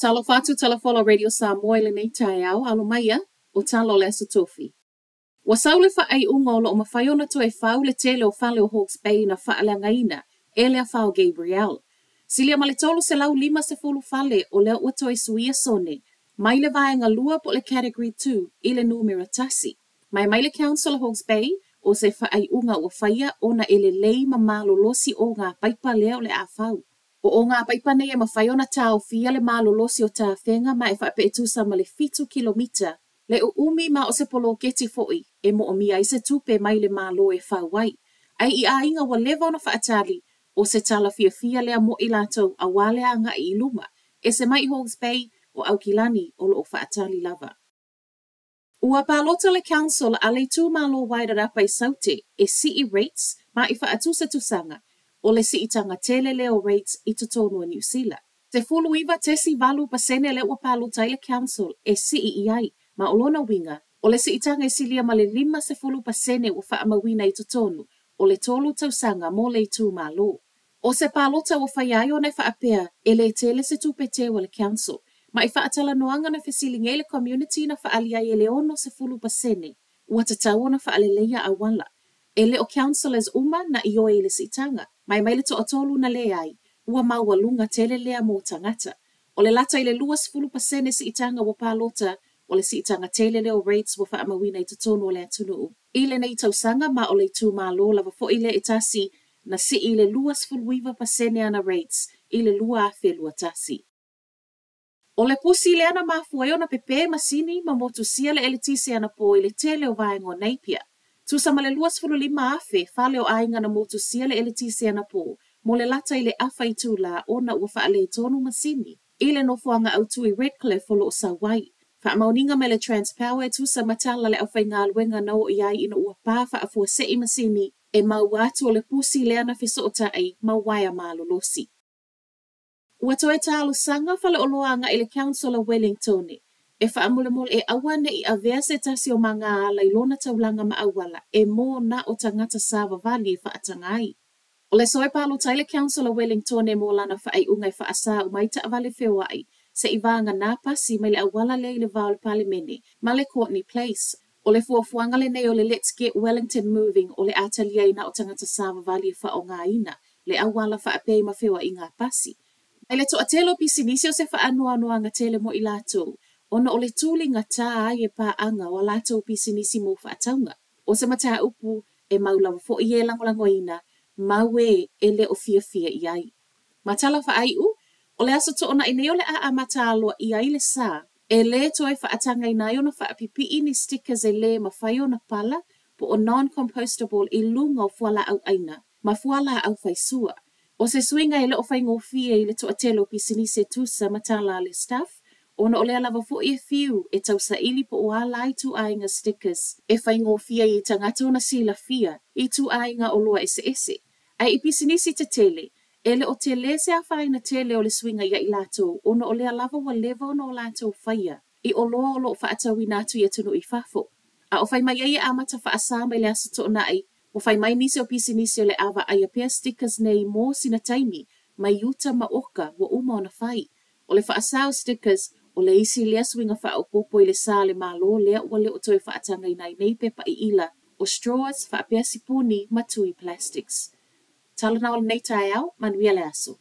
Talofa atu Talofa Radio Samoa i lenei taeao, alo maia o tala o le Aso Tofi. Ua sau le faaiuga o lo o mafai ona toe fau le tele o fale o Hawke's Bay na faaleagaina e le afa o Gabrielle. Silia ma le 350 fale o lea ua toe suia sone mai le vaega 2 po o le Category 2 i le numera 1. Mai mai le Council o Hawke's Bay o se faaiuga ua faia ona e lelei ma malolosi o ngā paipa lea o le a fau. O ngā paipa nei e mafai ona taofia le malolosi o tafega ma e faapeetusa ma le 7 kilomita le uumi ma o se poloketi fo'i e moomia ai se tupe mai le Malo e fau ai. Ai i aiga ua leva ona faatali o se tala fiafia lea mo i latou auā le agai i luma. E se mai Hawke's Bay o Aukilani o loo faatali lava. Ua palota le Council a le Itumalo Wairarapa i Saute e sii rates ma i faatusatusaga o le siitaga tele lea o rates i totonu o Niu Sila. 19.8% lea ua palota ai le Council e sii i ai, ma o lona uiga, o le siitaga e silia ma le 50% ua faamauina i totonu o le 3 tausaga mo le itumalo. O se palota ua faia ai ona e faapea e le tele se tupe teu a le Council, ma i faatalanoaga na fesiligia ai le community na faaalia ai e le 60% ua tatau ona faaleleia auala. E le o councillors uma na ioe i le siitaga, mai mai le toatolu na leai, ua maualuga tele lea mo tagata. O le lata i le 20% siitaga ua palota o le siitaga tele lea o rates ua faamauina i totonu o le atunuu. I lenei tausaga ma o le itumalo lava fo'i lea e tasi na sii i le 29% ana rates i le 2021. O le pusi lea na mafua ai ona pepe masini ma motusia le eletise anapo i le tele o vaega o Napier. Tusa ma le 25,000 fale o aiga na motusia le eletise anapo mo le lata i le afa itula ona ua faaletonu masini i le nofoaga autu i Redcliffe o loo sau ai. Faamaoniga mai le Transpower e tusa ma tala le aufaigaluega na oo i ai ina ua pa faafuasei masini e maua atu o le pusi lea na fesootai ma uaea malolosi. Ua toe talosaga faleoloa agai i le Council o Wellington e faamolemole e aua nei avea se tasi o magaala i lona taulaga ma auala e mo na o tagata savavali e faataga ai. O le soe palota ai le Council o Wellington mo lana faaiuga e faasā uma ai taavale feoai se'i vagana pasi mai le auala lea i le va o le Palemene ma le Courtenay Place. O le fuafuaga lenei o le Let's Get Wellington Moving o le a talia ai na o tagata savavali e faaaogaina le auala faapea i ma feoaiga pasi. Mai le toatele o pisinisi o se faanoanoaga tele mo i latou, ona o le tuligatā ai e paaga o a latou pisinisi mo faatauga. O se mataupu e mau lava fo'i e lagolagoina, mau e e le o fiafia i ai. Ma tala faaiu, o le aso toonai nei o le a amata aloaia ai le sa, e le toe faatagaina ai ona faapipii ni stickers e le mafai ona pala po o non-compostable i luga o fualaau aina ma fualaau faisua. O se suiga e le o faigofie i le toatele o pisinisi e tusa ma tala a le Stuff, ona o lea lava fo'i e fiu e tausaili po o a la ituaiga stickers e faigofie ai i tagata ona silafia i ituaiga oloa eseese. Ae i pisinisi tetele, e le o tele se afaina tele o le suiga ia i latou ona o lea lava ua leva ona o latou faia i oloa o loo faatauina atu i atunuu i fafo. A o fai mai ai e amata faasā mai le aso Toonai, ua fai mai nisi o pisinisi o le a vaaia pea stickers nei mo sina taimi mai uta ma oka ua uma ona fai. O le faasā o stickers o le isi lea suiga faaopoopo i le sa a le Malo lea ua le o toe faatagaina ai nei pepa iila o straws faapea sipuni ma tui plastics. Tala na o lenei taeao, manuia le aso.